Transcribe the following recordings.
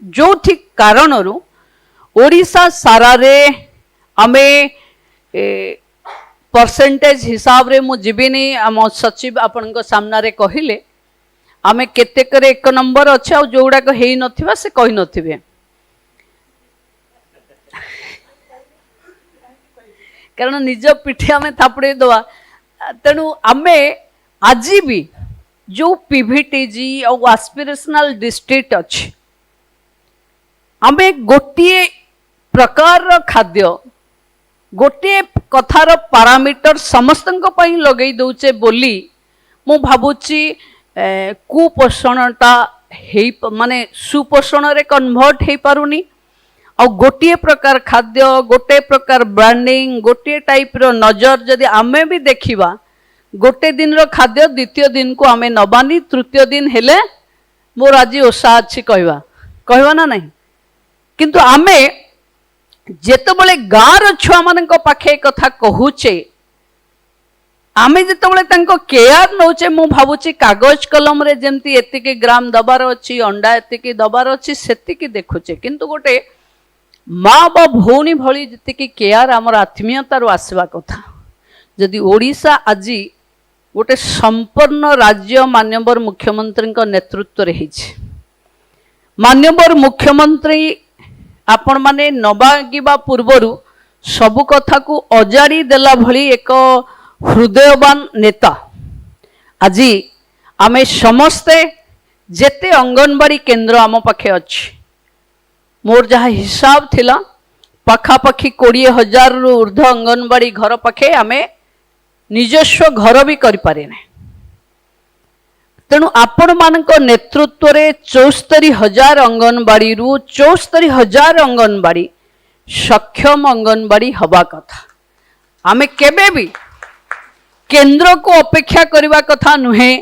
ଯୋଉଠି କାରଣରୁ ଓଡ଼ିଶା ସାରାରେ ଆମେ ପରସେଣ୍ଟେଜ ହିସାବରେ ମୁଁ ଯିବିନି, ଆମ ସଚିବ ଆପଣଙ୍କ ସାମ୍ନାରେ କହିଲେ ଆମେ କେତେକରେ ଏକ ନମ୍ବର ଅଛେ, ଆଉ ଯୋଉଗୁଡ଼ାକ ହେଇନଥିବା ସେ କହିନଥିବେ। କାରଣ ନିଜ ପିଠି ଆମେ ଥାପୁଡ଼େଇ ଦେବା। ତେଣୁ ଆମେ ଆଜି ବି ଯୋଉ ପିଭିଟିଜି ଆଉ ଆସ୍ପିରେସନାଲ ଡିଷ୍ଟ୍ରିକ୍ଟ ଅଛି, ଆମେ ଗୋଟିଏ ପ୍ରକାରର ଖାଦ୍ୟ, ଗୋଟିଏ କଥାର ପାରାମିଟର ସମସ୍ତଙ୍କ ପାଇଁ ଲଗେଇ ଦଉଛେ ବୋଲି ମୁଁ ଭାବୁଛି କୁପୋଷଣଟା ହେଇ ମାନେ ସୁପୋଷଣରେ କନଭର୍ଟ ହେଇପାରୁନି। ଆଉ ଗୋଟିଏ ପ୍ରକାର ଖାଦ୍ୟ, ଗୋଟିଏ ପ୍ରକାର ବ୍ରାଣ୍ଡିଂ, ଗୋଟିଏ ଟାଇପ୍ର ନଜର ଯଦି ଆମେ ବି ଦେଖିବା, ଗୋଟେ ଦିନର ଖାଦ୍ୟ ଦ୍ୱିତୀୟ ଦିନକୁ ଆମେ ନବାନି, ତୃତୀୟ ଦିନ ହେଲେ ମୋର ଆଜି ଓଷା ଅଛି କହିବା, କହିବା ନା ନାହିଁ? କିନ୍ତୁ ଆମେ ଯେତେବେଳେ ଗାଁର ଛୁଆମାନଙ୍କ ପାଖେ ଏ କଥା କହୁଛେ, ଆମେ ଯେତେବେଳେ ତାଙ୍କ କେୟାର ନେଉଛେ, ମୁଁ ଭାବୁଛି କାଗଜ କଲମରେ ଯେମିତି ଏତିକି ଗ୍ରାମ ଦବାର ଅଛି, ଅଣ୍ଡା ଏତିକି ଦବାର ଅଛି, ସେତିକି ଦେଖୁଛେ। କିନ୍ତୁ ଗୋଟେ ମା ବା ଭଉଣୀ ଭଳି ଯେତିକି କେୟାର ଆମର ଆତ୍ମୀୟତାରୁ ଆସିବା କଥା, ଯଦି ଓଡ଼ିଶା ଆଜି ଗୋଟେ ସମ୍ପନ୍ନ ରାଜ୍ୟ ମାନ୍ୟବର ମୁଖ୍ୟମନ୍ତ୍ରୀଙ୍କ ନେତୃତ୍ୱରେ ହେଇଛି, ମାନ୍ୟବର ମୁଖ୍ୟମନ୍ତ୍ରୀ ଆପଣମାନେ ନବାଗିବା ପୂର୍ବରୁ ସବୁ କଥାକୁ ଅଜାଡ଼ି ଦେଲା ଭଳି ଏକ ହୃଦୟବାନ ନେତା। ଆଜି ଆମେ ସମସ୍ତେ ଯେତେ ଅଙ୍ଗନବାଡ଼ି କେନ୍ଦ୍ର ଆମ ପାଖେ ଅଛି, ମୋର ଯାହା ହିସାବ ଥିଲା ପାଖାପାଖି 20,000ରୁ ଉର୍ଦ୍ଧ୍ୱ ଅଙ୍ଗନବାଡ଼ି ଘର ପାଖେ ଆମେ ନିଜସ୍ୱ ଘର ବି କରିପାରିନେ। ତେଣୁ ଆପଣମାନଙ୍କ ନେତୃତ୍ୱରେ 74,000 ଅଙ୍ଗନବାଡ଼ିରୁ 74,000 ଅଙ୍ଗନବାଡ଼ି ସକ୍ଷମ ଅଙ୍ଗନବାଡ଼ି ହେବା କଥା। ଆମେ କେବେ ବି କେନ୍ଦ୍ରକୁ ଅପେକ୍ଷା କରିବା କଥା ନୁହେଁ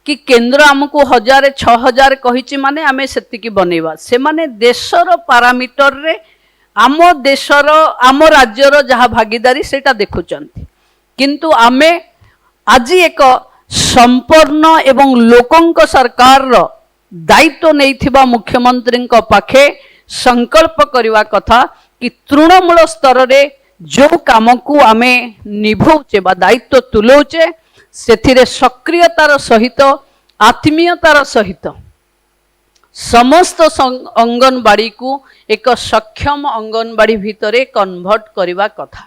କି କେନ୍ଦ୍ର ଆମକୁ 1,000 6,000 କହିଛି ମାନେ ଆମେ ସେତିକି ବନେଇବା। ସେମାନେ ଦେଶର ପାରାମିଟରରେ ଆମ ଦେଶର ଆମ ରାଜ୍ୟର ଯାହା ଭାଗିଦାରୀ ସେଇଟା ଦେଖୁଛନ୍ତି। କିନ୍ତୁ ଆମେ ଆଜି ଏକ ସମ୍ପନ୍ନ ଏବଂ ଲୋକଙ୍କ ସରକାରର ଦାୟିତ୍ୱ ନେଇଥିବା ମୁଖ୍ୟମନ୍ତ୍ରୀଙ୍କ ପାଖେ ସଂକଳ୍ପ କରିବା କଥା କି ତୃଣମୂଳ ସ୍ତରରେ ଯେଉଁ କାମକୁ ଆମେ ନିଭଉଛେ ବା ଦାୟିତ୍ୱ ତୁଲଉଛେ, ସେଥିରେ ସକ୍ରିୟତାର ସହିତ, ଆତ୍ମୀୟତାର ସହିତ ସମସ୍ତ ଅଙ୍ଗନବାଡ଼ିକୁ ଏକ ସକ୍ଷମ ଅଙ୍ଗନବାଡ଼ି ଭିତରେ କନଭର୍ଟ କରିବା କଥା।